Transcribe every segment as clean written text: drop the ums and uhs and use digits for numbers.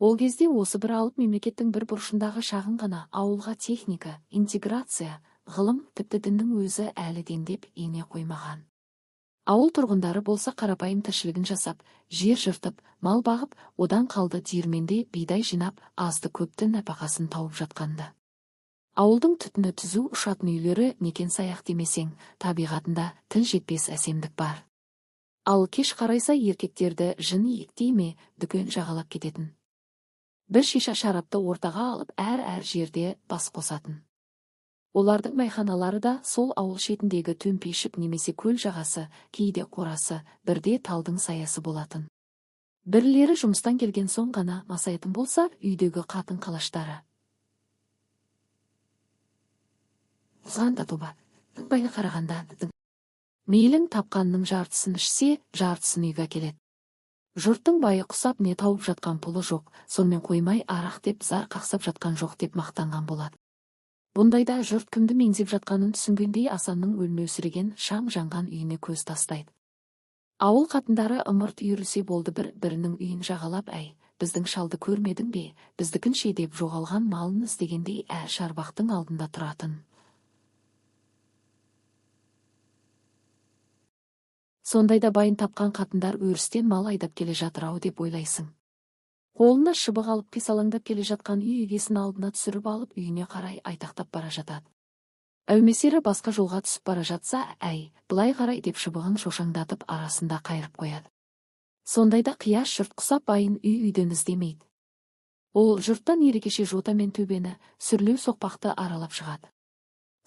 Ол кезде осы бір алып мемлекеттің бір бұрышындағы шағын ғана ауылға техника, интеграция, ғылым, тіпті діннің өзі әлі дендеп ене қоймаған. Ауыл тұрғындары болса қарапайым тіршілігін жасап, жер жыртып, мал бағып, одан қалды диірменде бидай жинап, азды-көпті нәпақасын тауып жатқанды. Ауылдың түтіні түзу ұшатын үйлері некен-саяқ демесең, табиғатында тіл жетпес әсемдік бар. Ал кеш қарайса еркектерді жын иектей ме, дүкен жағалап кететін. Бір шиша шарапты ортаға алып, әр-әр жерде бас қосатын. Олардың майханалары да сол ауыл шетіндегі төмпешік немесе көл жағасы, кейде қорасы, бірде талдың саясы болатын. Бірлері жұмыстан келген соң ғана масайтын болса, үйдегі қатын қалаштары. Қарағанда, мейлің тапқанның жартысын ішсе, жартысын үйге әкеледі. Жұрттың байы құсап не тауып жатқан пұлы жоқ, сонымен қоймай арақ деп зар қақсап жатқан жоқ деп мақтанған болады. Бұндайда жұрт кімді меңзеп жатқанын түсінгендей Асанның өлмеусіреген шам жанған үйіне көз тастайды. Ауыл қатындары ымырт үйірілсе болды бір-бірінің үйін жағалап, әй, біздің шалды көрмедің бе, біздікін ше деп жоғалған малын іздегендей әр шарбақтың алдында тұратын. Сондайда байын тапқан қатындар өрістен мал айдап келе жатыр-ау деп ойлайсың. Қолына шыбық алып қисалаңдап келе жатқан үй егесін алдына түсіріп алып, үйіне қарай айтақтап бара жатады. Әумесері басқа жолға түсіп бара жатса, әй, былай қарай деп шыбығын шошаңдатып арасында қайырып қояды. Сондайда қияс жұрт құсап байын үй-үйден іздемейді. Ол жұрттан ерекше жота мен төбені, сүрлеу соқпақты аралап шығады.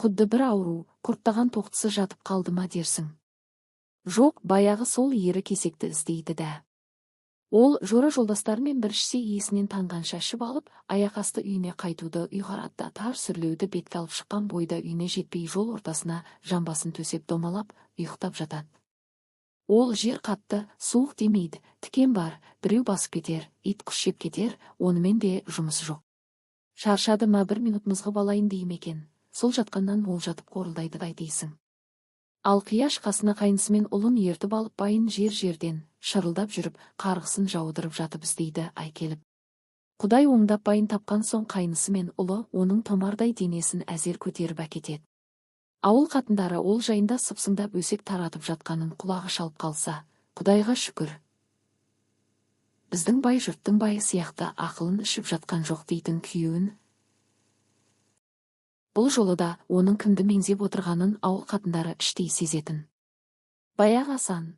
Құдды бір ауру, құрттаған тоқтысы жатып қалды ма дерсің. Жоқ, баяғы сол ері кесекті іздейді да. Ол жора жолдастарымен бір ішсе есінен танғанша ішіп алып, аяқ асты үйіне қайтуды ұйғарады да тар сүрлеуді бетке алып шыққан бойда үйіне жетпей жол ортасына жамбасын төсеп домалап, ұйықтап жатады. Ол жер қатты, суық демейді, тікен бар, біреу басып кетер, ит құс жеп кетер, онымен де жұмысы жоқ. Шаршады ма бір минут мызғып алайын дей ме екен, сол жатқаннан ол жатып қорылдайды да дейсің. Ал Қияш қасына қайнысымен ұлын ертіп алып байын жер-жерден шырылдап жүріп, қарғысын жаудырып жатып іздейді ай келіп. Құдай оңдап байын тапқан соң қайнысы мен ұлы оның томардай денесін әзер көтеріп әкетеді. Ауыл қатындары ол жайында сыпсыңдап өсек таратып жатқанын құлағы шалып қалса, Құдайға шүкір. Біздің бай жұрттың байы сияқты ақылын ішіп жатқан жоқ дейтін күйеуін. Бұл жолы да оның кімді меңзеп отырғанын ауыл қатындары іштей сезетін. Баяғы Асан.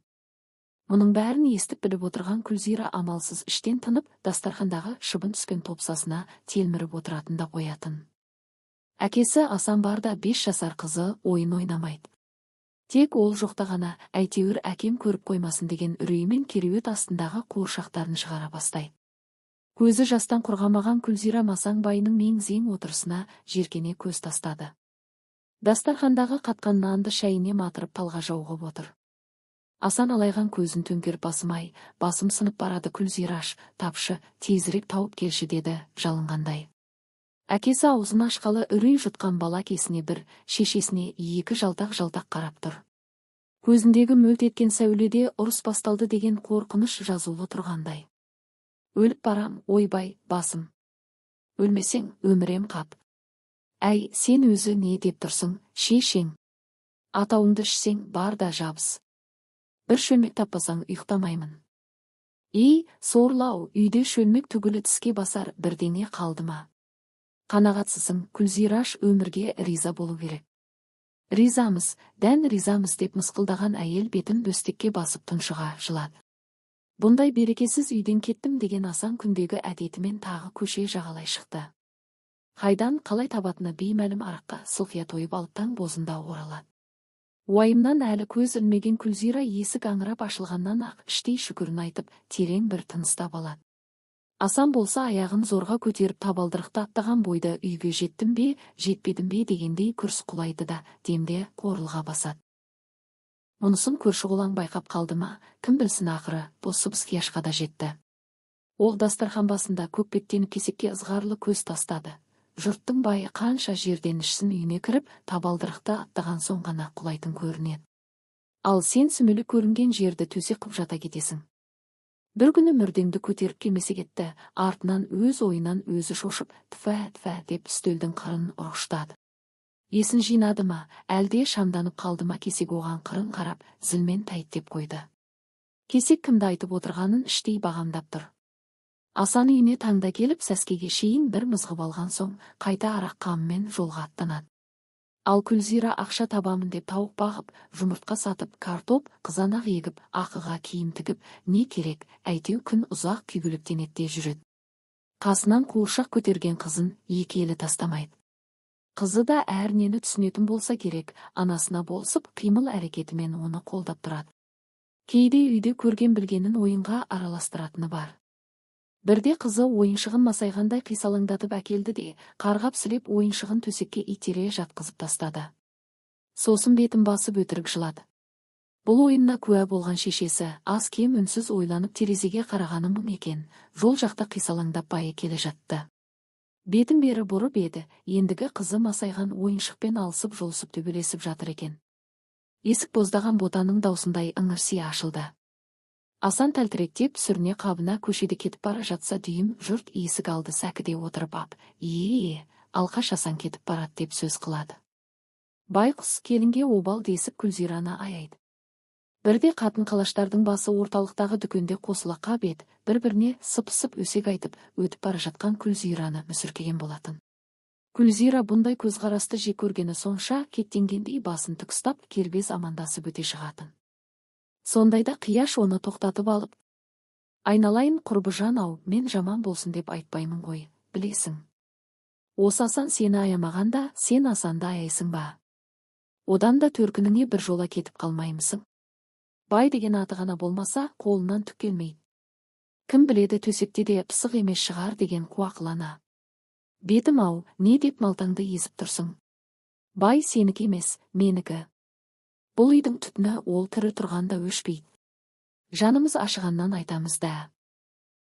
Мұның бәрін естіп біліп отырған Күлзира амалсыз іштен тынып, дастархандағы шыбын түскен топсасына телміріп отыратын да қоятын. Әкесі Асан барда 5 жасар қызы ойын ойнамайды. Тек ол жоқта ғана әйтеуір әкем көріп қоймасын деген үреймен кереует астындағы қуыршақтарын шығара бастайды. Көзі жастан құрғамаған Күлзира масаң байының мең-зең отырысына жеркене көз тастады. Дастархандағы қатқан нанды шайіне матырып талға жауғып отыр. Асан алайған көзін төңкеріп басымай, басым сынып барады Күлзираш, тапшы, тезірек тауып келші деді жалынғандай. Әкесі аузын ашқалы үрей жұтқан бала әкесіне бір, шешесіне екі жалтақ-жалтақ қарап тұр. Көзіндегі мөлт еткен сәуледе ұрыс басталды деген қорқыныш жазулы тұрғандай. Өліп барам, ойбай, басым. Өлмесең, өмірем қап. Әй, сен өзі не деп тұрсың, шешең. Атауыңды ішсең, бар да жабыс. Бір шөлмек таппасаң, ұйықтамаймын. Ей, сорлау, үйде шөлмек түгілі тіске басар бірдеңе қалды ма? Қанағатсызсың, Күлзираш өмірге риза болу керек. Ризамыз, дән ризамыз деп мысқылдаған әйел бетін бөстекке басып тұншыға жылады. Бұндай берекесіз үйден кеттім деген Асан күндегі әдетімен тағы көше жағалай шықты. Қайдан қалай табатыны беймәлім араққа сылқия тойып алып таң бозында оралады. Уайымнан әлі көз ілмеген Күлзира есік аңырап ашылғаннан ақ іштей шүкірін айтып, терең бір тыныстап алады. Асан болса аяғын зорға көтеріп табалдырықты аттаған бойда үйге жеттім бе, жетпедім бе дегендей күрс құлайды да демде қорылға басады. Мұнысын көрші қолаң байқап қалды ма, кім білсін ақыры, бұл сыбыс Қияшқа да жетті. Ол дастархан басында көкпектеніп кесекке ызғарлы көз тастады. Жұрттың байы қанша жерден ішсін үйіне кіріп, табалдырықты аттаған соң ғана құлайтын көрінеді. Ал сен сүмелі көрінген жерді төсек қып жата кетесің. Бір күні мүрдеңді көтеріп келмесе кетті, артынан өз ойынан өзі шошып, тфә, тфә деп үстелдің қырын ұрғыштады. Есін жинады ма, әлде шамданып қалды ма, Кесек оған қырын қарап, зілмен тәйттеп қойды. Кесек кімді айтып отырғанын іштей бағамдап тұр. Асан үйіне таңда келіп, сәскеге шейін бір мызғып алған соң, қайта арақ қамымен жолға аттанады. Ал Күлзира ақша табамын деп тауық бағып, жұмыртқа сатып, картоп, қызанақ егіп, ақыға киім тігіп, не керек, әйтеу күн ұзақ күйгелектенеді де жүреді. Қасынан қуыршақ көтерген қызын екі елі тастамайды. Қызы да әрнені түсінетін болса керек, анасына болысып, қимыл әрекетімен оны қолдап тұрады. Кейде үйде көрген білгенін ойынға араластыратыны бар. Бірде қызы ойыншығын масайғандай қисалаңдатып әкелді де, қарғап сілеп ойыншығын төсекке итере жатқызып тастады. Сосын бетін басып өтірік жылады. Бұл ойынына куә болған шешесі аз кем үнсіз ойланып терезеге қарағаны мұң екен, жол жақта қисалаңдап байы келе жатты. Бетін бері бұрып еді, ендігі қызы масайған ойыншықпен алысып жұлысып төбелесіп жатыр екен. Есік боздаған ботаның даусындай ыңырси ашылды. Асан тәлтіректеп сүріне қабына көшеде кетіп бара жатса, дүйім жұрт есік алды сәкіде отырып ап, «Е-е, алқаш Асан кетіп барады» деп сөз қылады. Байқұс келінге обал десіп Күлзираны аяйды. Бірде қатын қалаштардың басы орталықтағы дүкенде қосыла қап ет, бір-біріне сып-сып өсек айтып, өтіп бара жатқан Күлзираны мүсіркеген болатын. Күлзира бұндай көзқарасты жек көргені сонша, кектенгендей басын тік ұстап, кербез амандасып өте шығатын. Сондайда Қияш оны тоқтатып алып, «Айналайын құрбыжан ау, мен жаман болсын деп айтпаймын ғой, білесің. Осы Асан сені аямағанда, сен Асанды аяйсың ба? Одан да төркініңе бір жола кетіп қалмаймысың? Бай деген аты ғана болмаса, қолынан түк келмейді. Кім біледі, төсекте де пысық емес шығар» деген қуақылана. «Бетім ау, не деп малтаңды езіп тұрсың? Бай сенікі емес, менікі. Бұл үйдің түтіні ол тірі тұрғанда өшпейді. Жанымыз ашығаннан айтамыз да.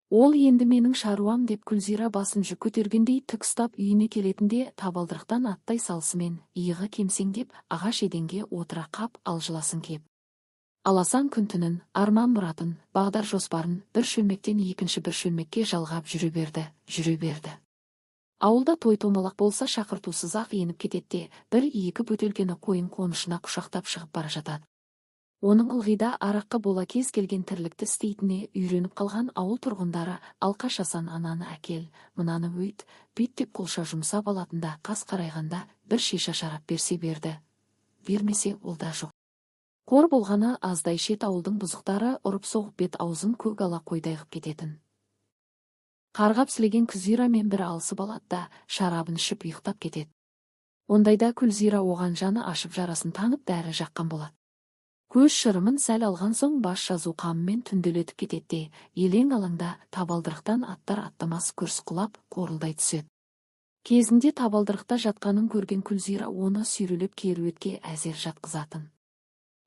Ол енді менің шаруам» деп Күлзира басын жүк көтергендей тік ұстап үйіне келетінде табалдырықтан аттай салысымен иығы кемсеңдеп ағаш еденге отыра қап алжыласын кеп. Ал Асан күн-түнін, арман-мұратын, бағдар жоспарын бір шөлмектен екінші бір шөлмекке жалғап жүре берді, жүре берді. Ауылда той-томалақ болса шақыртусыз-ақ еніп кетеді де, бір-екі бөтелкені қойын қонышына құшақтап шығып бара жатады. Оның ылғида араққа бола кез келген тірлікті істейтініне үйреніп қалған ауыл тұрғындары алқаш Асан ананы әкел, мынаны өйт, бүйт деп құлша жұмсап алатында қас қарайғанда бір шиша шарап берсе берді, бермесе ол да жоқ. Қор болғаны аздай шет ауылдың бұзықтары ұрып-соғып бет аузын көк ала қойдай ғып кететін. Қарғап сілеген Күлзирамен бір алысып алады да, шарабын ішіп ұйықтап кетеді. Ондайда Күлзира оған жаны ашып жарасын танып дәрі жаққан болады. Көз шырымын сәл алған соң бас жазу қамымен түнделетіп кетеді де, елең алаңда табалдырықтан аттар аттамас күрс құлап, қорылдай түседі. Кезінде табалдырықта жатқанын көрген Күлзира оны сүйрелеп керуетке әзер жатқызатын.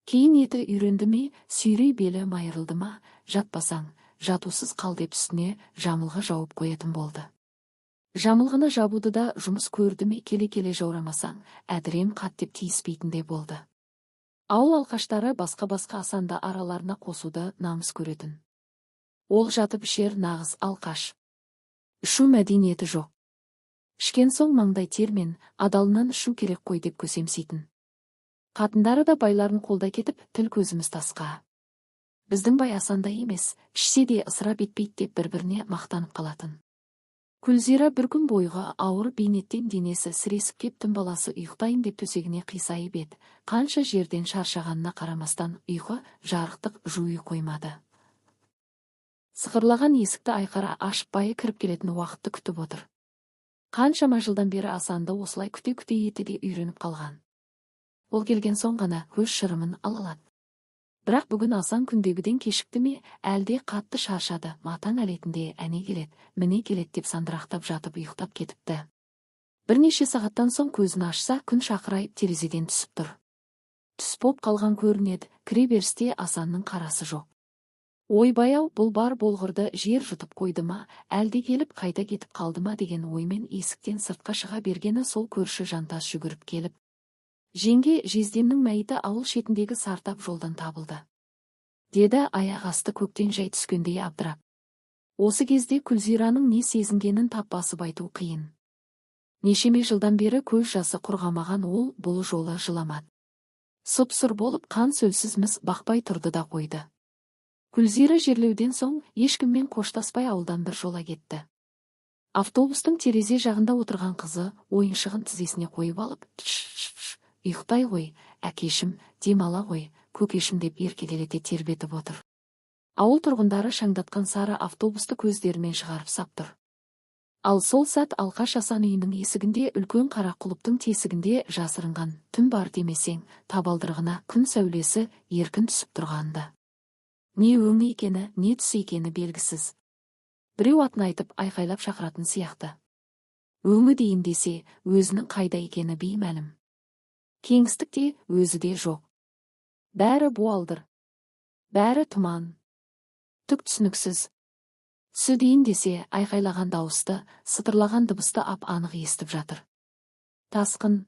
Кейін еті үйренді ме, сүйрей белі майырылды ма, жатпасаң, жатусыз қал деп үстіне жамылғы жауып қоятын болды. Жамылғыны жабуды да жұмыс көрді ме, келе-келе жаурамасаң, әдірем қат деп тиіспейтін де болды. Ауыл алқаштары басқа-басқа Асанды араларына қосуды намыс көретін. Ол жатып ішер нағыз алқаш. Ішу мәдениеті жоқ. Ішкен соң маңдай термен, адалынан ішу керек қой деп көсемситін. Қатындары да байларын қолдай кетіп, тіл көзіміз тасқа. Біздің бай Асандай емес, ішсе де ысырап етпейді деп бір-біріне мақтанып қалатын. Күлзира бір күн бойғы ауыр бейнеттен денесі сіресіп кеп түн баласы ұйықтайын деп төсегіне қисайып еді, қанша жерден шаршағанына қарамастан ұйқы жарықтық жуи қоймады. Сықырлаған есікті айқара ашып байы кіріп келетін уақытты күтіп отыр. Қаншама жылдан бері Асанды осылай күте-күте еті де үйреніп қалған. Ол келген соң ғана көз шырымын ала алады. Бірақ бүгін Асан күндегіден кешікті ме, әлде қатты шаршады, матаң әлетінде әне келеді, міне келеді деп сандырақтап жатып ұйықтап кетіпті. Бірнеше сағаттан соң көзін ашса, күн шақырайып терезеден түсіп тұр. Түс боп қалған көрінеді, кіре берісте Асанның қарасы жоқ. Ойбай-ау, бұл бар болғырды жер жұтып қойды ма, әлде келіп қайта кетіп қалды ма деген оймен есіктен сыртқа шыға бергені сол көрші Жантас жүгіріп келіп, жеңге, жездемнің мәйіті ауыл шетіндегі сартап жолдан табылды. Деді аяқ асты көктен жай түскендей абдырап. Осы кезде Күлзираның не сезінгенін тап басып айту қиын. Нешеме жылдан бері көз жасы құрғамаған ол бұл жолы жыламады. Сұп-сұр болып қан сөлсіз міз бақпай тұрды да қойды. Күлзира жерлеуден соң ешкіммен қоштаспай ауылдан бір жола кетті. Автобустың терезе жағында отырған қызы ойыншығын тізесіне қойып алып, «Тш-тш-тш, ұйықтай ғой, әкешім, демала ғой, көкешім» деп еркелете тербетіп отыр. Ауыл тұрғындары шаңдатқан сары автобусты көздерімен шығарып сап тұр. Ал сол сәт Алқаш Асан үйінің есігінде үлкен қара құлыптың тесігінде жасырынған түн бар демесең, табалдырығына күн сәулесі еркін түсіп тұрғанды. Не өңі екені, не түсі екені белгісіз. Біреу атын айтып айқайлап шақыратын сияқты. Өңі дейін десе, өзінің қайда екені беймәлім. Кеңістікте өзі де жоқ. Бәрі буалдыр. Бәрі тұман. Түк түсініксіз. Түсі дейін десе, айқайлаған дауысты, сытырлаған дыбысты ап-анық естіп жатыр. Тасқын.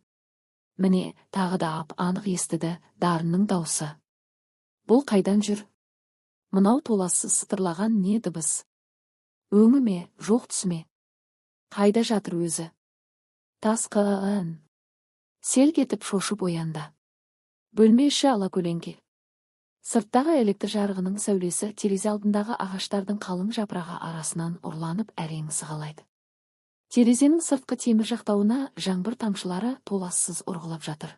Міне, тағы да ап-анық естіді Дарынның даусы. Бұл қайдан жүр? Мынау толассыз сытырлаған не дыбыс? Өңі ме, жоқ түсі ме? Қайда жатыр өзі? Тасқын. Селк етіп шошып оянды. Бөлме іші алакөлеңке. Сырттағы электр жарығының сәулесі терезе алдындағы ағаштардың қалың жапырағы арасынан ұрланып әрең сығалайды. Терезенің сыртқы темір жақтауына жаңбыр тамшылары толассыз ұрғылап жатыр.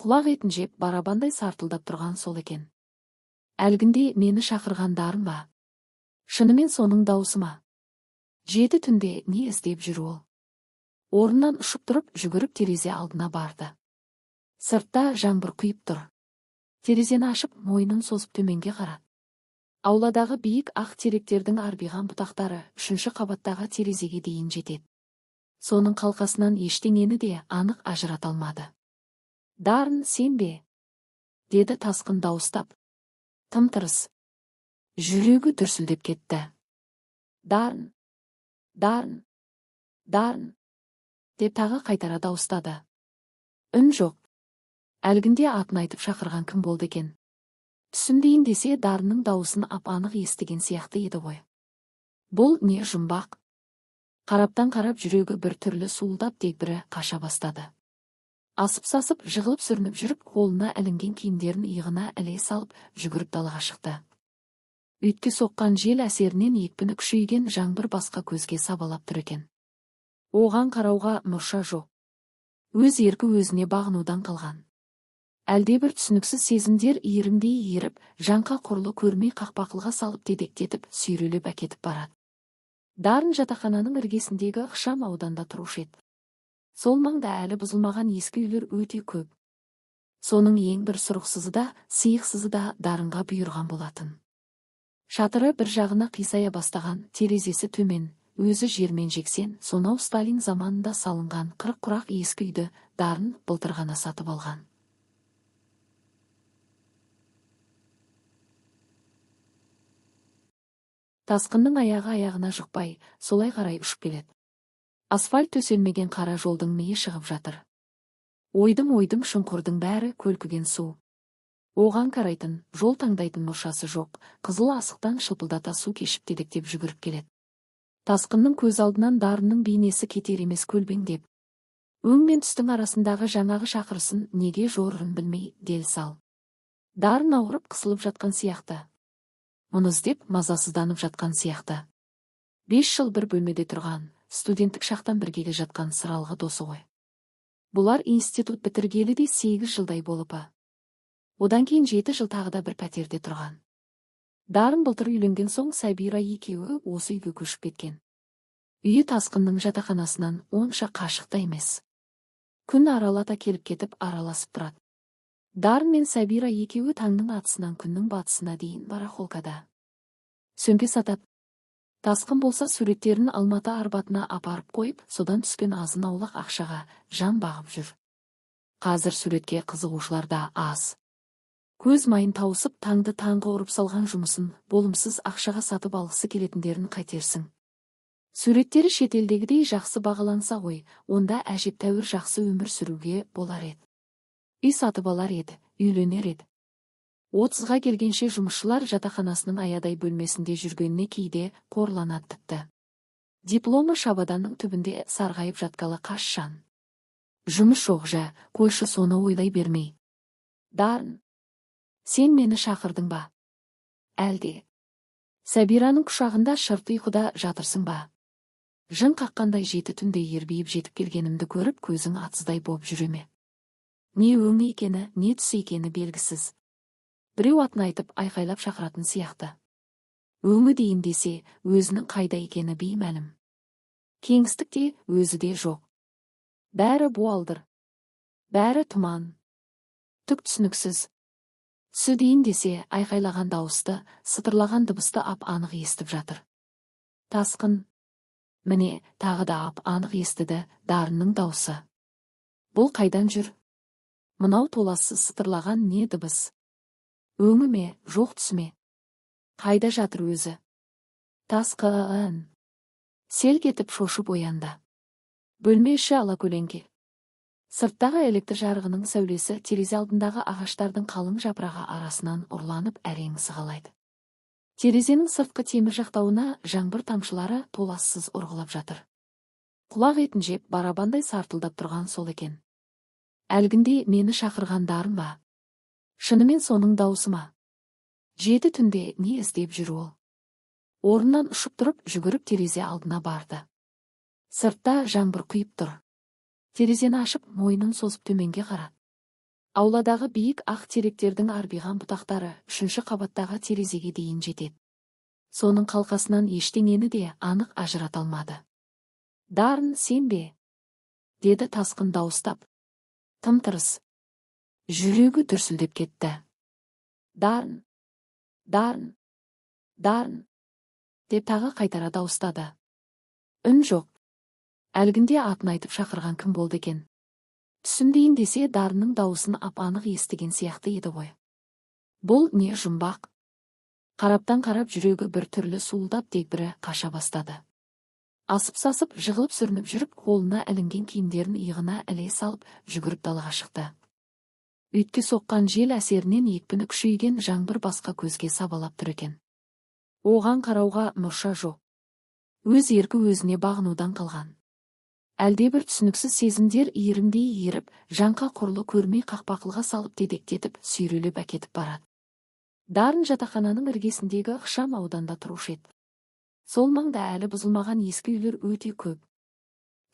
Құлақ етін жеп барабандай сартылдап тұрған сол екен. Әлгінде мені шақырған Дарын ба? Шынымен соның даусы ма? 7 түнде не іздеп жүр ол? Орнынан ұшып тұрып, жүгіріп терезе алдына барды. Сыртта жаңбыр құйып тұр. Терезені ашып, мойнын созып төменге қарады. Ауладағы биік ақ теректердің арбиған бұтақтары 3-ші қабаттағы терезеге дейін жетеді. Соның қалқасынан ештеңені де анық ажырата алмады. «Дарын, сен бе?» деді Тасқын дауыстап. Тым-тырыс. Жүрегі дүрсілдеп кетті. «Дарын, Дарын, Дарын!» деп тағы қайтара дауыстады. Үн жоқ. Әлгінде атын айтып шақырған кім болды екен? Түсім дейін десе, Дарынның дауысын ап-анық естіген сияқты еді ғой. Бұл не жұмбақ? Қараптан қарап жүрегі бір түрлі суылдап дегбірі қаша бастады. Асып-сасып, жығылып сүрініп жүріп, қолына ілінген киімдерін иығына іле салып, жүгіріп далаға шықты. Үйтке соққан жел әсерінен екпіні күшейген жаңбыр басқа көзге сабалап тұр екен. Оған қарауға мұрша жоқ. Өз еркі өзіне бағынудан қалған. Әлдебір түсініксіз сезімдер иірімдей иіріп, жаңқа құрлы көрмей қақпақылға салып дедектетіп, сүйрелеп әкетіп барады. Дарын жатақхананың іргесіндегі ықшам ауданда тұрушы еді. Сол маңда әлі бұзылмаған ескі үйлер өте көп. Соның ең бір сұрықсызы да, сиықсызы да Дарынға бұйырған болатын. Шатыры бір жағына қисая бастаған, терезесі төмен, өзі жермен жексен, сонау Сталин заманында салынған 40 құрақ ескі үйді Дарын былтыр ғана сатып алған. Тасқынның аяғы аяғына жұқпай, солай қарай ұшып келеді. Асфальт төселмеген қара жолдың миы шығып жатыр. Ойдым-ойдым шұңқырдың бәрі көлкіген су. Оған қарайтын, жол таңдайтын мұршасы жоқ, қызыл асықтан шылпылдата су кешіп дедектеп жүгіріп келеді. Тасқынның көз алдынан Дарынның бейнесі кетер емес көлбеңдеп. Өң мен түстің арасындағы жаңағы шақырысын неге жорырын білмей дел сал. Дарын ауырып қысылып жатқан сияқты. Мұны іздеп мазасызданып жатқан сияқты. 5 жыл бір бөлмеде тұрған, студенттік шақтан біргелі жатқан сыралғы досы ғой. Бұлар институт бітіргелі де 8 жылдай болып. Одан кейін 7 жыл тағы да бір пәтерде тұрған. Дарын былтыр үйленген соң Сәбира екеуі осы үйге көшіп кеткен. Үйі Тасқынның жатақханасынан онша қашықта емес. Күн аралата келіп кетіп араласып тұрады. Дарын мен Сәбира екеуі таңның атысынан күннің батысына дейін барахолкада. Сөмке сатады. Тасқын болса суреттерін Алматы Арбатына апарып қойып, содан түскен азын-аулақ ақшаға жан бағып жүр. Қазір суретке қызығушылар да аз. Көз майын тауысып, таңды таңғы ұрып салған жұмысын болымсыз ақшаға сатып алғысы келетіндерін қайтерсің. Суреттері шетелдегідей жақсы бағаланса ғой, онда әжептәуір жақсы өмір сүруге болар еді. Үй сатып алар еді, үйленер еді. 30-ға келгенше жұмысшылар жатақханасының аядай бөлмесінде жүргеніне кейде қорланады тіпті. Дипломы шабаданның түбінде сарғайып жатқалы қашан. Жұмыс жоқ жә, қойшы соны ойлай бермей. Дарын, сен мені шақырдың ба? Әлде Сәбираның құшағында шырт ұйқыда жатырсың ба? Жын қаққандай жеті түнде ербиіп жетіп келгенімді көріп, көзің атыздай боп жүре ме? Не өңі екені, не түсі екені белгісіз. Біреу атын айтып, айқайлап шақыратын сияқты. Өңі дейін десе, өзінің қайда екені беймәлім. Кеңістікте өзі де жоқ. Бәрі буалдыр. Бәрі тұман. Түк түсініксіз. Түсі дейін десе, айқайлаған дауысты, сытырлаған дыбысты ап-анық естіп жатыр. Тасқын. Міне, тағы да ап-анық естіді Дарынның даусы. Бұл қайдан жүр? Мынау толассыз сытырлаған не дыбыс? Өңі ме, жоқ түсі ме? Қайда жатыр өзі? Тасқын. Селк етіп шошып оянды. Бөлме іші алакөлеңке. Сырттағы электр жарығының сәулесі терезе алдындағы ағаштардың қалың жапырағы арасынан ұрланып әрең сығалайды. Терезенің сыртқы темір жақтауына жаңбыр тамшылары толассыз ұрғылап жатыр. Құлақ етін жеп, барабандай сартылдап тұрған сол екен. Әлгінде мені шақырған Дарын ба? Шынымен соның даусы ма? Жеті түнде не іздеп жүр ол? Орнынан ұшып тұрып, жүгіріп терезе алдына барды. Сыртта жаңбыр құйып тұр. Терезені ашып, мойнын созып төменге қарады. Ауладағы биік ақ теректердің арбиған бұтақтары үшінші қабаттағы терезеге дейін жетеді. Соның қалқасынан ештеңені де анық ажырата алмады. Дарын, сен бе? Деді Тасқын дауыстап. Тым-тырыс. Жүрегі дүрсілдеп кетті. Дарын, Дарын, Дарын, деп тағы қайтара дауыстады. Үн жоқ. Әлгінде атын айтып шақырған кім болды екен? Түсім дейін десе, Дарынның дауысын ап-анық естіген сияқты еді ғой. Бұл не жұмбақ? Қараптан қарап жүрегі бір түрлі суылдап дегбірі қаша бастады. Асып-сасып, жығылып сүрініп жүріп, қолына ілінген киімдерін иығына іле салып, жүгіріп далаға шықты. Үйтке соққан жел әсерінен екпіні күшейген жаңбыр басқа көзге сабалап тұр екен. Оған қарауға мұрша жоқ. Өз еркі өзіне бағынудан қалған. Әлдебір түсініксіз сезімдер иірімдей иіріп, жаңқа құрлы көрмей қақпақылға салып дедектетіп, сүйрелеп әкетіп барады. Дарын жатақхананың іргесіндегі ықшам ауданда тұрушы еді. Сол маңда әлі бұзылмаған ескі үйлер өте көп.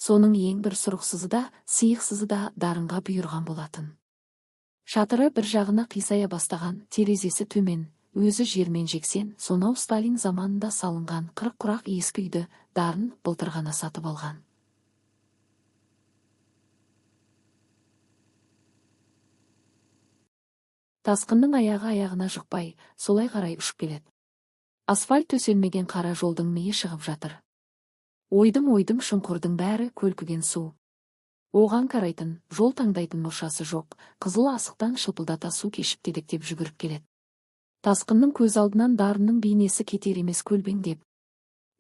Соның ең бір сұрықсызы да, сиықсызы да Дарынға бұйырған болатын. Шатыры бір жағына қисая бастаған, терезесі төмен, өзі жермен жексен, сонау Сталин заманында салынған 40 құрақ ескі үйді Дарын былтыр ғана сатып алған. Тасқынның аяғы аяғына жұқпай, солай қарай ұшып келеді. Асфальт төселмеген қара жолдың миы шығып жатыр. Ойдым-ойдым шұңқырдың бәрі көлкіген су. Оған қарайтын, жол таңдайтын мұршасы жоқ, қызыл асықтан шылпылдата су кешіп дедектеп жүгіріп келеді. Тасқынның көз алдынан Дарынның бейнесі кетер емес көлбеңдеп.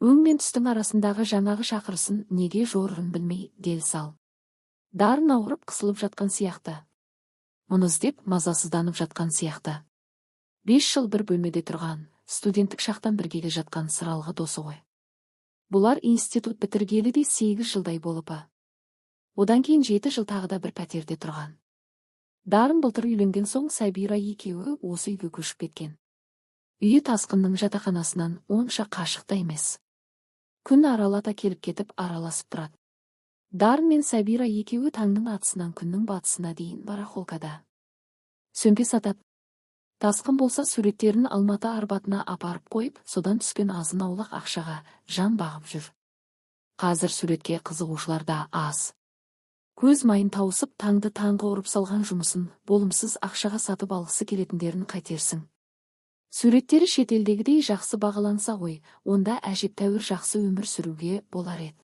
Өң мен түстің арасындағы жаңағы шақырысын неге жорырын білмей дел сал. Дарын ауырып қысылып жатқан сияқты. Мұны іздеп мазасызданып жатқан сияқты. 5 жыл бір бөлмеде тұрған, студенттік шақтан біргелі жатқан сыралғы досы ғой. Бұлар институт бітіргелі де 8 жылдай болып. Одан кейін 7 жыл тағы да бір пәтерде тұрған. Дарын былтыр үйленген соң Сәбира екеуі осы үйге көшіп кеткен. Үйі Тасқынның жатақханасынан онша қашықта емес. Күн аралата келіп кетіп араласып тұрады. Дарын мен Сәбира екеуі таңның атысынан күннің батысына дейін барахолкада. Сөмке сатады. Тасқын болса суреттерін Алматы Арбатына апарып қойып, содан түскен азын-аулақ ақшаға жан бағып жүр. Қазір суретке қызығушылар да аз. Көз майын тауысып, таңды таңғы ұрып салған жұмысын болымсыз ақшаға сатып алғысы келетіндерін қайтерсің. Суреттері шетелдегідей жақсы бағаланса ғой, онда әжептәуір жақсы өмір сүруге болар еді.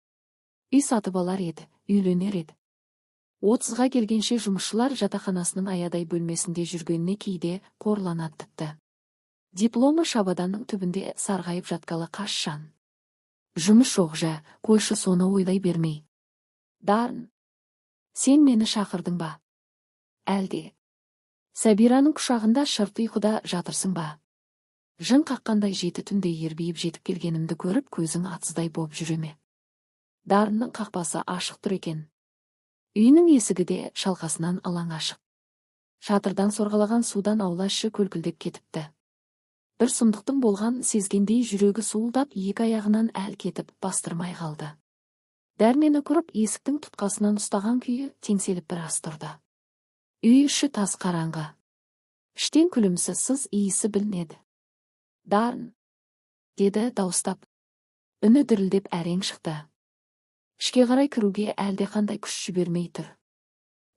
Үй сатып алар еді, үйленер еді. 30-ға келгенше жұмысшылар жатақханасының аядай бөлмесінде жүргеніне кейде қорланады тіпті. Дипломы шабаданның түбінде сарғайып жатқалы қашан. Жұмыс жоқ жә, қойшы соны ойлай бермей. Дарын, сен мені шақырдың ба? Әлде Сәбираның құшағында шырт ұйқыда жатырсың ба? Жын қаққандай жеті түнде ербиіп жетіп келгенімді көріп, көзің атыздай боп жүре ме? Дарынның қақпасы ашық тұр екен. Үйінің есігі де шалқасынан алаң ашық. Шатырдан сорғалаған судан аула іші көлкілдеп кетіпті. Бір сұмдықтың болған сезгендей жүрегі суылдап, екі аяғынан әл кетіп, бастырмай қалды. Дәрмені құрып, есіктің тұтқасынан ұстаған күйі теңселіп біраз тұрды. Үй іші тас қараңғы. Іштен күлімсі сыз иісі білінеді. Дарын, деді дауыстап. Үні дірілдеп әрең шықты. Ішке қарай кіруге әлдеқандай күш жібермей тұр.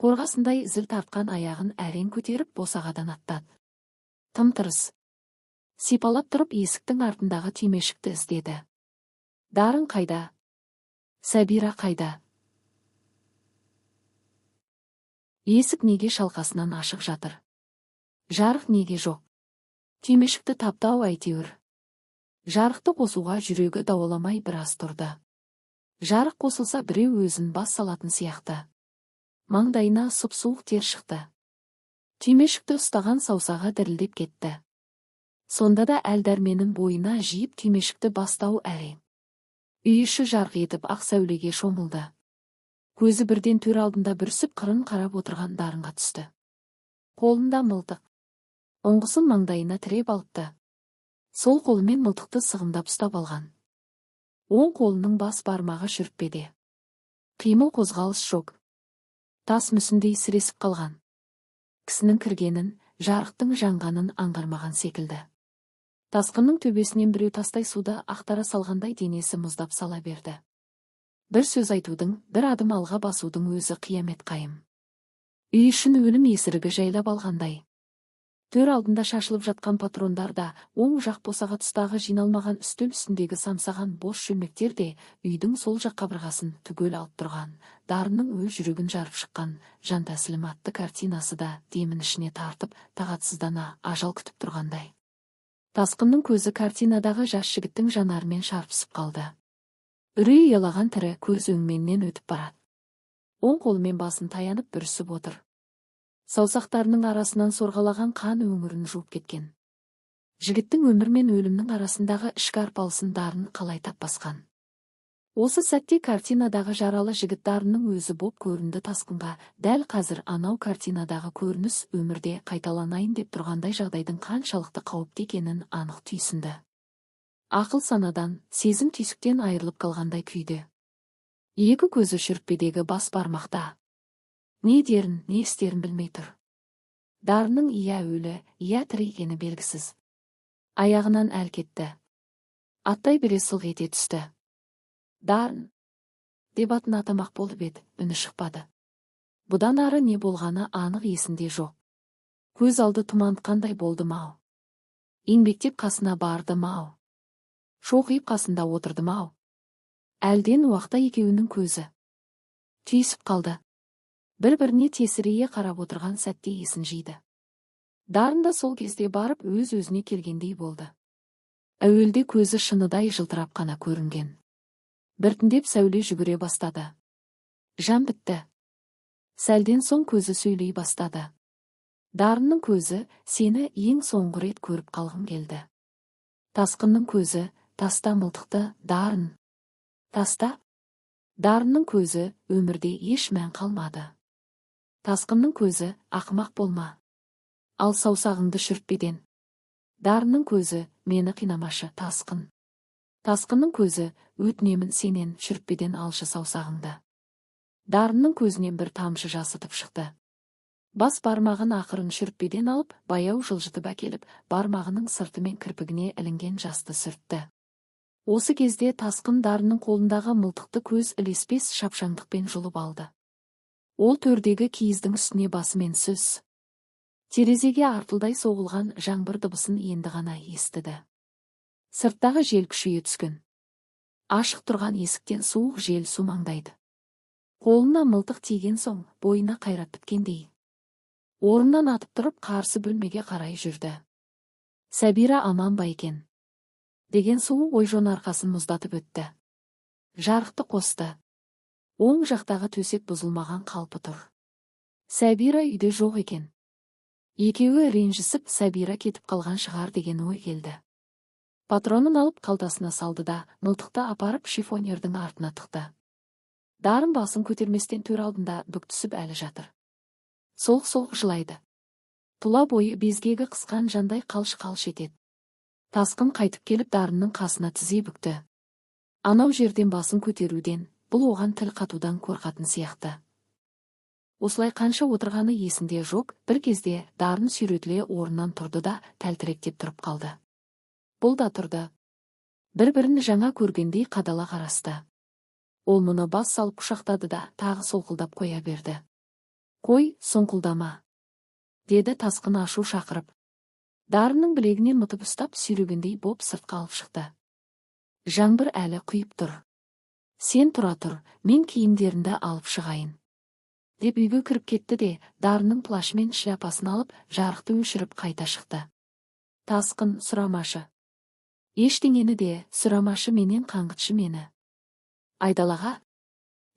Қорғасындай зіл тартқан аяғын әрең көтеріп босағадан аттады. Тым-тырыс. Сипалап тұрып есіктің артындағы түймешікті іздеді. Дарын қайда? Сәбира қайда? Есік неге шалқасынан ашық жатыр? Жарық неге жоқ? Түймешікті тапты-ау әйтеуір. Жарықты қосуға жүрегі дауаламай біраз тұрды. Жарық қосылса біреу өзін бас салатын сияқты. Маңдайына сұп-суық тер шықты. Түймешікті ұстаған саусағы дірілдеп кетті. Сонда да әл-дәрменін бойына жиып түймешікті бастау әрең. Үй іші жарқ етіп ақ сәулеге шомылды. Көзі бірден төр алдында бүрісіп қырын қарап отырған Дарынға түсті. Қолында мылтық. Ұңғысын маңдайына тіреп алыпты. Сол қолымен мылтықты сығымдап ұстап алған. Оң қолының бас бармағы шүріппеде. Қимыл қозғалыс жоқ. Тас мүсіндей сіресіп қалған. Кісінің кіргенін, жарықтың жанғанын аңғармаған секілді. Тасқынның төбесінен біреу тастай суды ақтара салғандай денесі мұздап сала берді. Бір сөз айтудың, бір адым алға басудың өзі қиямет қайым. Үй ішін өлім есірігі жайлап алғандай. Төр алдында шашылып жатқан патрондар да, оң жақ босаға тұстағы жиналмаған үстел үстіндегі самсаған бос шөлмектер де үйдің сол жақ қабырғасын түгел алып тұрған, Дарынның өз жүрегін жарып шыққан жан тәсілім атты картинасы да демін ішіне тартып, тағатсыздана ажал күтіп тұрғандай. Тасқынның көзі картинадағы жас жігіттің жанарымен шарпысып қалды. Үрей ұялаған тірі көз өңменнен өтіп барады. Оң қолымен басын таянып бүрісіп отыр. Саусақтарының арасынан сорғалаған қан өңірін жуып кеткен. Жігіттің өмір мен өлімнің арасындағы ішкі арпалысын Дарын қалай таппасқан. Осы сәтте картинадағы жаралы жігіт Дарынның өзі боп көрінді Тасқынға. Дәл қазір анау картинадағы көрініс өмірде қайталанайын деп тұрғандай жағдайдың қаншалықты қауіпті екенін анық түйсінді. Ақыл санадан, сезім түйсіктен айырылып қалғандай күйде. Екі көзі шүріппедегі бас бармақта. Не дерін, не істерін білмей тұр. Дарынның иә өлі, иә тірі екені белгісіз. Аяғынан әл кетті. Аттай бере сылқ ете түсті. Дарын, деп атын атамақ болып еді, үні шықпады. Бұдан ары не болғаны анық есінде жоқ. Көз алды тұмантқандай болды ма-ау. Еңбектеп қасына барды ма-ау. Шоқиып қасында отырды ма-ау. Әлден уақта екеуінің көзі түйісіп қалды. Бір-біріне тесірейе қарап отырған сәтте есін жиды. Дарын да сол кезде барып өз-өзіне келгендей болды. Әуелде көзі шыныдай жылтырап қана көрінген. Біртіндеп сәуле жүгіре бастады. Жан бітті. Сәлден соң көзі сөйлей бастады. Дарынның көзі, сені ең соңғы рет көріп қалғым келді. Тасқынның көзі, таста мылтықты, Дарын. Таста. Дарынның көзі, өмірде еш мән қалмады. Тасқынның көзі, ақымақ болма. Ал саусағыңды шүріппеден. Дарынның көзі, мені қинамашы, Тасқын. Тасқынның көзі, өтінемін сенен, шүріппеден алшы саусағыңды. Дарынның көзінен бір тамшы жасытып шықты. Бас бармағын ақырын шүріппеден алып, баяу жылжытып әкеліп, бармағының сыртымен кірпігіне ілінген жасты сүртті. Осы кезде Тасқын Дарынның қолындағы мылтықты көз ілеспес шапшаңдықпен жұлып алды. Ол төрдегі киіздің үстіне басымен сүз. Терезеге артылдай соғылған жаңбыр дыбысын енді ғана естіді. Сырттағы жел күшейе түскен. Ашық тұрған есіктен суық жел сумаңдайды. Қолына мылтық тиген соң бойына қайрат біткендей. Орнынан атып тұрып қарсы бөлмеге қарай жүрді. Сәбира аман ба екен? Деген суық ой жон арқасын мұздатып өтті. Жарықты қосты. Оң жақтағы төсек бұзылмаған қалпы тұр. Сәбира үйде жоқ екен. Екеуі ренжісіп, Сәбира кетіп қалған шығар деген ой келді. Патронын алып қалтасына салды да, мылтықты апарып шифонердің артына тықты. Дарын басын көтерместен төр алдында бүк түсіп әлі жатыр. Солқ-солқ жылайды. Тұла бойы безгегі қысқан жандай қалш-қалш етеді. Тасқын қайтып келіп Дарынның қасына тізе бүкті. Анау жерден басын көтеруден, бұл оған тіл қатудан қорқатын сияқты. Осылай қанша отырғаны есінде жоқ, бір кезде Дарын сүйретіле орнынан тұрды да тәлтіректеп тұрып қалды. Бұл да тұрды. Бір-бірін жаңа көргендей қадала қарасты. Ол мұны бас салып құшақтады да тағы солқылдап қоя берді. «Қой, соңқылдама», – деді Тасқын ашу шақырып. Дарынның білегінен мытып ұстап, сүйрегендей боп сыртқа алып шықты. Жаңбыр әлі құйып тұр. «Сен тұра тұр, мен киімдеріңді алып шығайын», – деп үйге кіріп кетті де, Дарынның плашы мен шляпасын алып, жарықты өшіріп қайта шықты. «Тасқын, сұрамашы. Ештеңені де сұрамашы менен, қаңғытшы мені. Айдалаға,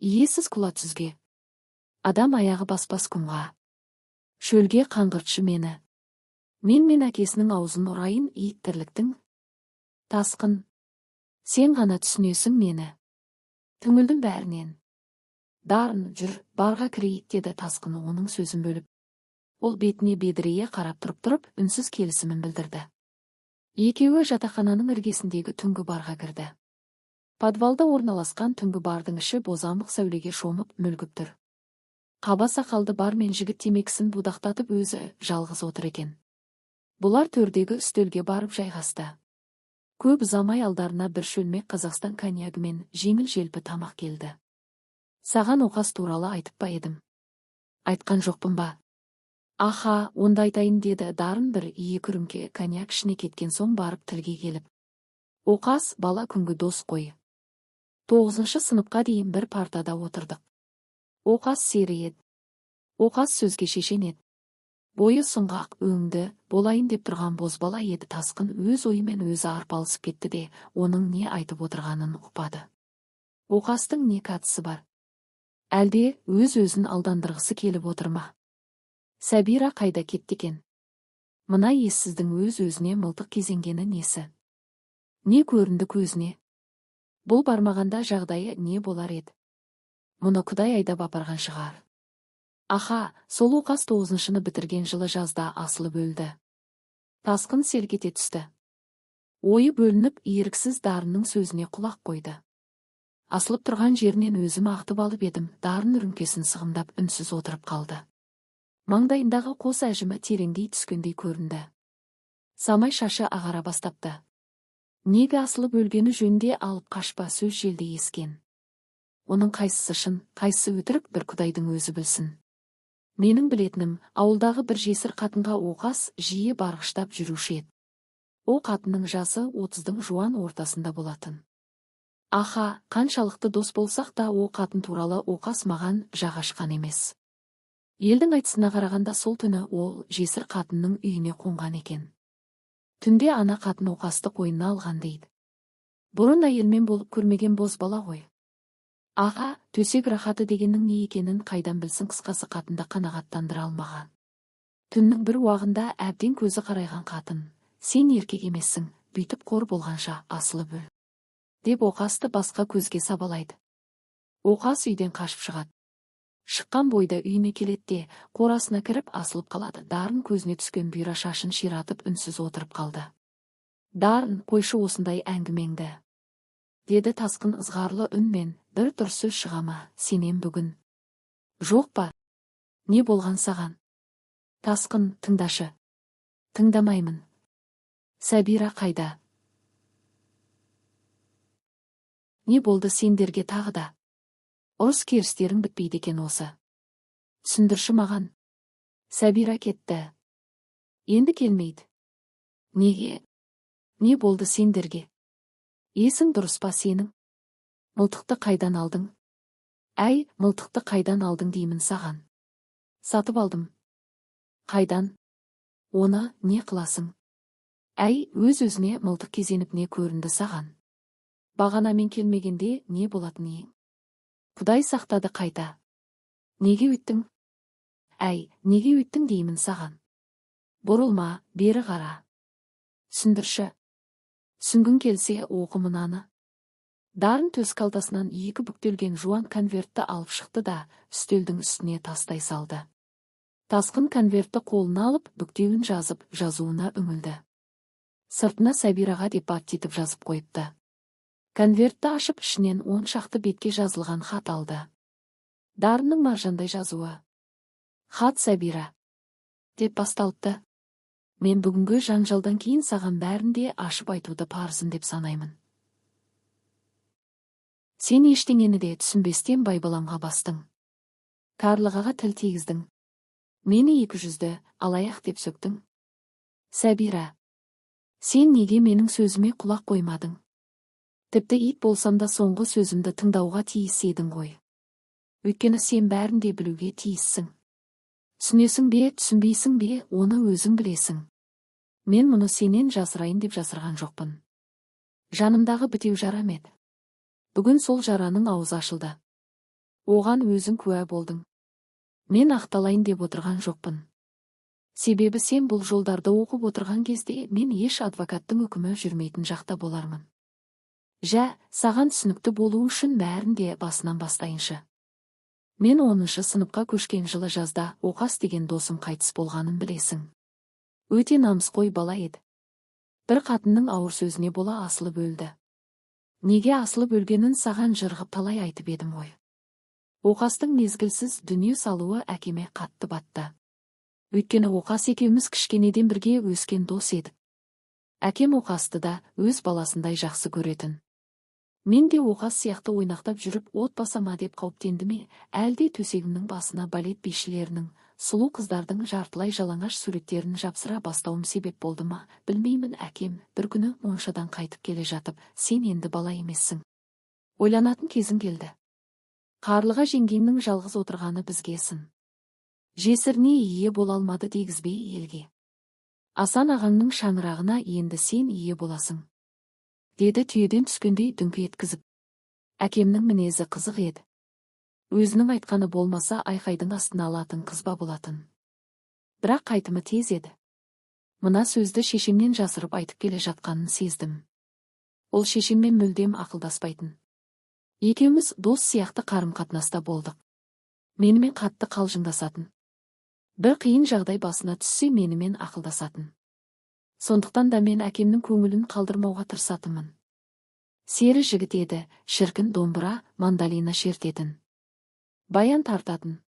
иесіз құла түзге. Адам аяғы баспас құмға. Шөлге қаңғыртшы мені. Мен мен әкесінің аузын ұрайын ит тірліктің. Тасқын, сен ғана түсінесің мені. Түңілдім бәрінен. Дарын, жүр, барға кірейік», – деді Тасқын оның сөзін бөліп. Ол бетіне бедірейе қарап тұрып-тұрып, үнсіз келісімін білдірді. Екеуі жатақхананың іргесіндегі түнгі барға кірді. Подвалда орналасқан түнгі бардың іші бозамық сәулеге шомып, мүлгіп тұр. Қаба сақалды бармен жігіт темекісін будақтатып, өзі жалғыз отыр екен. Бұлар төрдегі үстелге барып жайғасты. Көп ұзамай алдарына бір шөлмек Қазақстан коньягі мен жеңіл-желпі тамақ келді. «Саған Оқас туралы айтып па едім? Айтқан жоқпын ба? Аха, онда айтайын», – деді Дарын бір екі рюмке коньяк ішіне кеткен соң барып тілге келіп. «Оқас бала күнгі дос қой. Тоғызыншы сыныпқа дейін бір партада отырдық. Оқас сері еді. Оқас сөзге шешен еді. Бойы сұңғақ, өңді, болайын деп тұрған бозбала еді». Тасқын өз ойымен өзі арпалысып кетті де, оның не айтып отырғанын ұқпады. Оқастың не қатысы бар? Әлде өз-өзін алдандырғысы келіп отыр ма? Сәбира қайда кетті екен? Мына ессіздің өз-өзіне мылтық кезенгені несі? Не көрінді көзіне? Бұл бармағанда жағдайы не болар еді? Мұны Құдай айдап апарған шығар. Аха, сол Оқас тоғызыншыны бітірген жылы жазда асылып өлді. Тасқын селк ете түсті. Ойы бөлініп, еріксіз Дарынның сөзіне құлақ қойды. «Асылып тұрған жерінен өзім ағытып алып едім». Дарын рүмкесін сығымдап, үнсіз отырып қалды. Маңдайындағы қос әжімі тереңдей түскендей көрінді. Самай шашы ағара бастапты. Неге асылып өлгені жөнінде алып қашпа сөз желдей ескен. Оның қайсысы шын, қайсысы өтірік, бір Құдайдың өзі білсін. Менің білетінім, ауылдағы бір жесір қатынға Оқас жиі барғыштап жүруші еді. О қатынның жасы 30-дың жуан ортасында болатын. Аха, қаншалықты дос болсақ та, о қатын туралы Оқас маған жақ ашқан емес. Елдің айтысына қарағанда, сол түні ол жесір қатынның үйіне қонған екен. Түнде ана қатын Оқасты қойнына алған дейді. Бұрын әйелмен болып көрмеген бозбала ғой. Аға, төсек рахаты дегеннің не екенін қайдан білсін? Қысқасы, қатынды қанағаттандыра алмаған. Түннің бір уағында әбден көзі қарайған қатын: «Сен еркек емессің, бүйтіп қор болғанша асылып өл», – деп Оқасты басқа көзге сабалайды. Оқас үйден қашып шығады. Шыққан бойда үйіне келеді де, қорасына кіріп асылып қалады. Дарын көзіне түскен бұйра шашын ширатып, үнсіз отырып қалды. «Дарын, қойшы осындай әңгімеңді», – деді Тасқын ызғарлы үнмен. «Бір дұрыс сөз шыға ма сенен бүгін? Жоқ па? Не болған саған? Тасқын, тыңдашы». «Тыңдамаймын. Сәбира қайда? Не болды сендерге тағы да? Ұрыс керістерің бітпейді екен осы. Түсіндірші маған». «Сәбира кетті. Енді келмейді». «Неге? Не болды сендерге? Есің дұрыс па сенің? Мылтықты қайдан алдың? Әй, мылтықты қайдан алдың деймін саған?» «Сатып алдым». «Қайдан? Оны не қыласың? Әй, өз-өзіне мылтық кезеніп не көрінді саған? Бағана мен келмегенде не болатын ең? Құдай сақтады қайта. Неге өйттің? Әй, неге өйттің деймін саған?» Бұрылма, бері қара. Түсіндірші. Түсінгің келсе, оқы мынаны. Дарын төс қалтасынан екі бүктелген жуан конвертті алып шықты да, үстелдің үстіне тастай салды. Тасқын конвертті қолына алып, бүктеуін жазып, жазуына үңілді. Сыртына Сәбираға деп баттитып жазып қойыпты. Конвертті ашып, ішінен 10 шақты бетке жазылған хат алды. Дарынның маржандай жазуы. «Хат Сәбира» деп басталыпты. Мен бүгінгі жанжалдан кейін саған бәрін де ашып айтуды парызым деп санаймын. Сен ештеңені де түсінбестен байбаламға бастың. Қарлығаға тіл тигіздің. Мені екі жүзді, алаяқ деп сөктің. Сәбира. Сен неге менің сөзіме құлақ қоймадың? Тіпті ит болсам да, соңғы сөзімді тыңдауға тиіс едің ғой. Өйткені сен бәрін де білуге тиіссің. Түсінесің бе, түсінбейсің бе, оны өзің білесің. Мен мұны сенен жасырайын деп жасырған жоқпын. Жанымдағы бітеу жарам еді. Бүгін сол жараның аузы ашылды. Оған өзің куә болдың. Мен ақталайын деп отырған жоқпын. Себебі сен бұл жолдарды оқып отырған кезде мен еш адвокаттың үкімі жүрмейтін жақта болармын. Жә, саған түсінікті болу үшін бәрін де басынан бастайыншы. Мен 10-сыныпқа көшкен жылы жазда Оқас деген досым қайтыс болғанын білесің. Өте намысқой бала еді. Бір қатынның ауыр сөзіне бола асылып өлді. Неге асылып өлгенін саған жыр ғып талай айтып едім ғой. Оқастың мезгілсіз дүние салуы әкеме қатты батты. Өйткені Оқас екеуміз кішкенеден бірге өскен дос едік. Әкем Оқасты да өз баласындай жақсы көретін. Мен де Оқас сияқты ойнақтап жүріп от баса ма деп қауіптенді ме, әлде төсегімнің басына балет бишілерінің, сұлу қыздардың жартылай жалаңаш суреттерін жапсыра бастауым себеп болды ма, білмеймін, әкем бір күні моншадан қайтып келе жатып: «Сен енді бала емессің. Ойланатын кезің келді. Қарлыға жеңгеңнің жалғыз отырғаны бізге сын. Жесіріне ие бола алмады дегізбей елге. Асан ағаңның шаңырағына енді сен ие боласың», — деді түйеден түскендей дүңк еткізіп. Әкемнің мінезі қызық еді. Өзінің айтқаны болмаса, айқайдың астына алатын қызба болатын. Бірақ қайтымы тез еді. Мына сөзді шешемнен жасырып айтып келе жатқанын сездім. Ол шешеммен мүлдем ақылдаспайтын. Екеуміз дос сияқты қарым-қатынаста болдық. Менімен қатты қалжыңдасатын. Бір қиын жағдай басына түссе, менімен ақылдасатын. Сондықтан да мен әкемнің көңілін қалдырмауға тырысатынмын. Сері жігіт еді, шіркін, домбыра, мандолина шертетін. Баян тартатын.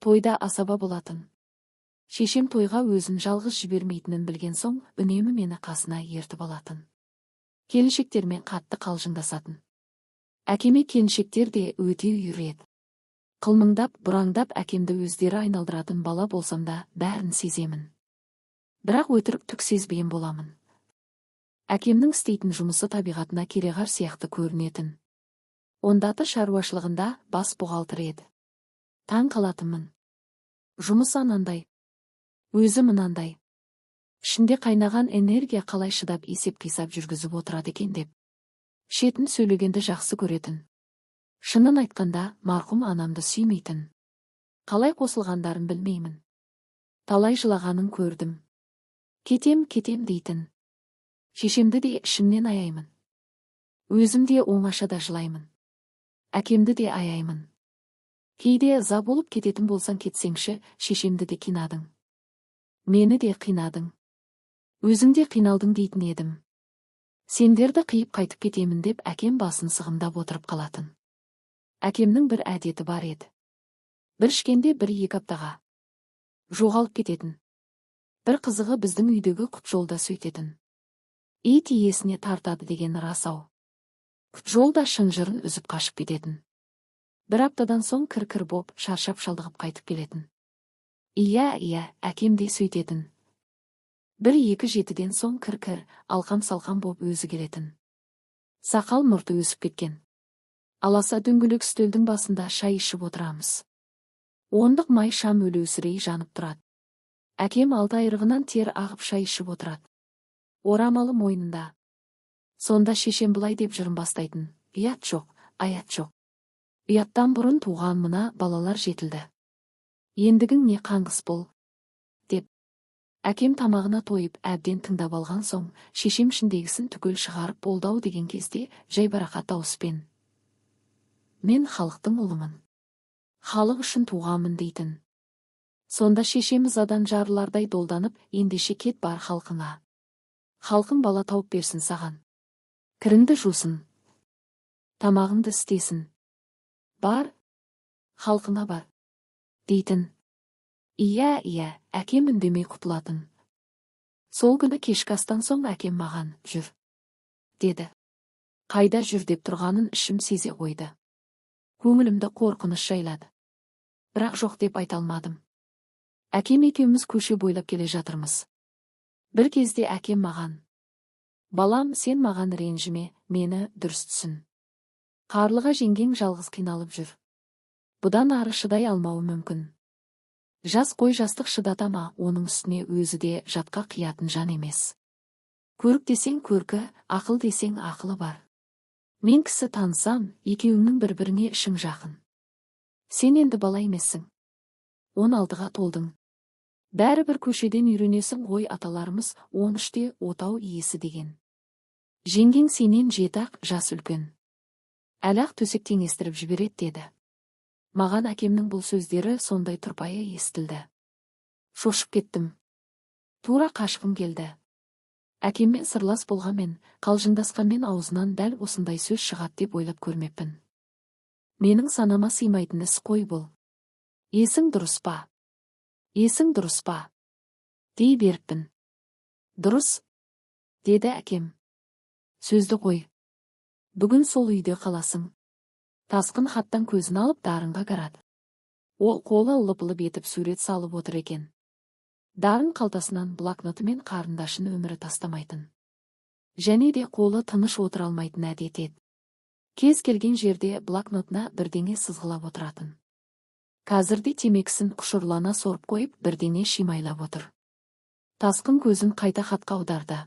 Тойда асаба болатын. Шешем тойға өзін жалғыз жібермейтінін білген соң, үнемі мені қасына ертіп алатын. Келіншектермен қатты қалжыңдасатын. Әкеме келіншектер де өте үйір еді. Қылмыңдап, бұраңдап әкемді өздері айналдыратын. Бала болсам да, бәрін сеземін. Бірақ өтірік түк сезбеген боламын. Әкемнің істейтін жұмысы табиғатына кереғар сияқты көрінетін. Ондаты шаруашылығында бас бухгалтер еді. Таң қалатынмын. Жұмысы анандай. Өзі мынандай. Ішінде қайнаған энергия қалай шыдап, есеп-қисап жүргізіп отырады екен деп. Шетін сөйлегенді жақсы көретін. Шынын айтқанда, марқұм анамды сүймейтін. Қалай қосылғандарын білмеймін. Талай жылағанын көрдім. Кетем, кетем дейтін. Шешемді де ішімнен аяймын. Өзім де оңашада жылаймын. Әкемді де аяймын. Кейде ыза болып: «Кететін болсаң, кетсеңші, шешемді де қинадың. Мені де қинадың. Өзің де қиналдың», — дейтін едім. «Сендерді қиып қайтып кетемін», — деп әкем басын сығымдап отырып қалатын. Әкемнің бір әдеті бар еді. Бір ішкенде бір екі аптаға жоғалып кететін. Бір қызығы, біздің үйдегі Құтжол да сөйтетін. Ит иесіне тартады деген рас-ау. Құтжол да шынжырын үзіп қашып кететін. Бір аптадан соң кір-кір боп, шаршап шалдығып қайтып келетін. Иә, иә, әкем де сөйтетін. Бір екі жетіден соң кір-кір, алқам-салқам боп өзі келетін. Сақал мұрты өсіп кеткен. Аласа дөңгелек үстелдің басында шай ішіп отырамыз. Ондық май шам өлеусірей жанып тұрады. Әкем алты айрығынан тер ағып шай ішіп отырады. Орамалы мойнында. Сонда шешем былай деп жырын бастайтын: «Ұят жоқ, аят жоқ. Ұяттан бұрын туған мына балалар жетілді. Ендігің не қаңғыс бұл?» деп. Әкем тамағына тойып, әбден тыңдап алған соң, шешем ішіндегісін түгел шығарып болды-ау деген кезде жайбарақат дауыспен: «Мен халықтың ұлымын. Халық үшін туғанмын», – дейтін. Сонда шешем ызадан жарылардай долданып: «Ендеше кет, бар халқыңа. Халқың бала тауып берсін саған. Кіріңді жусын. Тамағыңды істесін. Бар, халқыңа бар», – дейтін. Иә, иә, әкем үндемей құтылатын. Сол күні кешкі астан соң әкем маған: «Жүр», – деді. Қайда жүр деп тұрғанын ішім сезе қойды. Көңілімді қорқыныш жайлады. Бірақ жоқ деп айта алмадым. Әкем екеуміз көше бойлап келе жатырмыз. Бір кезде әкем маған: «Балам, сен маған ренжіме, мені дұрыс түсін. Қарлыға жеңгең жалғыз қиналып жүр. Бұдан ары шыдай алмауы мүмкін. Жас қой, жастық шыдата ма, оның үстіне өзі де жатқа қиятын жан емес. Көрік десең көркі, ақыл десең ақылы бар. Мен кісі танысам, екеуіңнің бір-біріңе ішің жақын. Сен енді бала емессің. 16-ға толдың. Бәрібір көшеден үйренесің ғой, аталарымыз 13-те отау иесі деген. Жеңгең сенен 7-ақ жас үлкен. Әлі-ақ төсек теңестіріп жібереді», – деді. Маған әкемнің бұл сөздері сондай тұрпайы естілді. Шошып кеттім. Тура қашқым келді. Әкеммен сырлас болғанмен, қалжыңдасқанмен, аузынан дәл осындай сөз шығады деп ойлап көрмеппін. Менің санама сыймайтын іс қой бұл. «Есің дұрыс па? Есің дұрыс па?» дей беріппін. «Дұрыс», – деді әкем. «Сөзді қой. Бүгін сол үйде қаласың». Тасқын хаттан көзін алып, Дарынға қарады. Ол қолы лып-лып етіп сурет салып отыр екен. Дарын қалтасынан блокноты мен қарындашын өмірі тастамайтын. Және де қолы тыныш отыра алмайтын әдет еді. Кез келген жерде блокнотына бірдеңе сызғылап отыратын. Қазірде темекісін құшырлана сорып қойып, бірдеңе шимайлап отыр. Тасқын көзін қайта хатқа аударды.